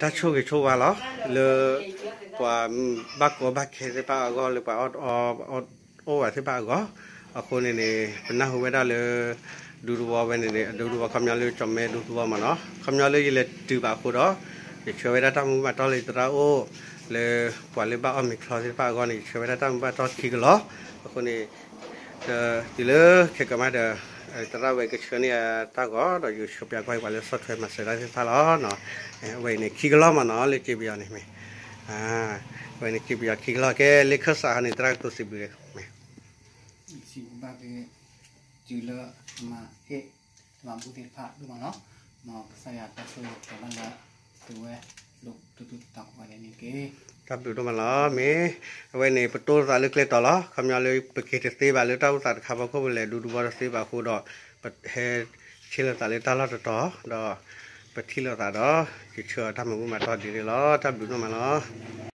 တၢ်ဆိၣ်ဂ့ၤဆိၣ်ဝါလီၤ လၢ ပှၤဘၣ်ကီဘၣ်ခဲသ့ၣ်တဖၣ်အဂီၢ် လၢပှၤအီၣ်အီ အိၣ်ဝဲသ့ၣ်တဖၣ်အဂီၢ်, အဃိန့ၣ်န့ၣ် ပနၢ်ဟူဝဲဒၣ်လၢ ဒူသဝီဝဲန့ၣ်န့ၣ် ဒူသဝီခီပညီလၢကၠီၣ်မဲဒူသဝီမ့ၢ်နီၤ ခီပညီလၢယလဲၤတုၤဘၣ်အဃိဒီး ယဆှၢဝဲဒၣ်တၢ်မူမၤတီၢ်လၢယသရၣ်အိၣ် လၢပှၤလၢဘၣ်အီၣ်မ့ၤချီသ့ၣ်တဖၣ်အဂီၢ်န့ၣ် ယဆှၢဝဲဒၣ်တၢ်မူမၤတီၢ်ခံကလီၢ်, အဃိန့ၣ် ဒီးတုၤလၢခဲကမးဒီး သရၣ်ဝဲကဆှၢန့ၢ်အတၢ်ဂီၤ ဒီးယကဆှၢပၠးကွၢ်ပှၤလၢဆီၣ်ထွဲမၤစၢၤတၢ်သ့ၣ်တဖၣ်လီၤ. အဝဲအံၤန့ၣ် ခံကလီၢ်မ့ၢ်နီၤ လၢက့ပယီၤန့ၣ်မ့ၢ် အဝဲန့ၣ် က့ပယီၤခံကလီၢ် ကဲလၢခၢၣ်စးဟီန့ၣ် သရၣ်ကတိၤစံးဘျုးမ့ၢ် စံးဘျုးဘၣ်က့ၤ တုၤလၢမၤဟ့ၣ် တမၤဘူၣ်သ့ၣ်တဖၣ်ဒိၣ်မးလီၤ. မ်ကစၢ်ယွၤတၢ်ဆိၣ်ဂ့ၤကဲဘၣ်လၢ သုဝဲ လိၣ်တူၢ်တူၢ်တတီၤကိးဂၤဒဲးန့ၣ်တက့ၢ်. တၢ်ဘျုးဒိၣ်မးလီၤ မ့ၢ် အဝဲန့ၣ် ပတိၢ်လိာ်သးလၢကျဲတီၤလီၤ. ခီပညီလၢပက့ၤတသ့ဘၣ်လၢတၢ်အိၣ်သးတခါဖီခိၣ် ပလဲၤဒူသဝီတသ့ဘၣ်အဃိဒီး ပဟဲထံၣ်လိာ်သးလၢတၢ်လီၢ်တတီၤ ဒီး ပထံၣ်လိာ်သးဒီး ယဆှၢအီၤတၢ်မၤဘူၣ်မၤတီၢ်ဒ်န့ၣ်လီၤ. တၢ်ဘျုးဒိၣ်မးလီၤ.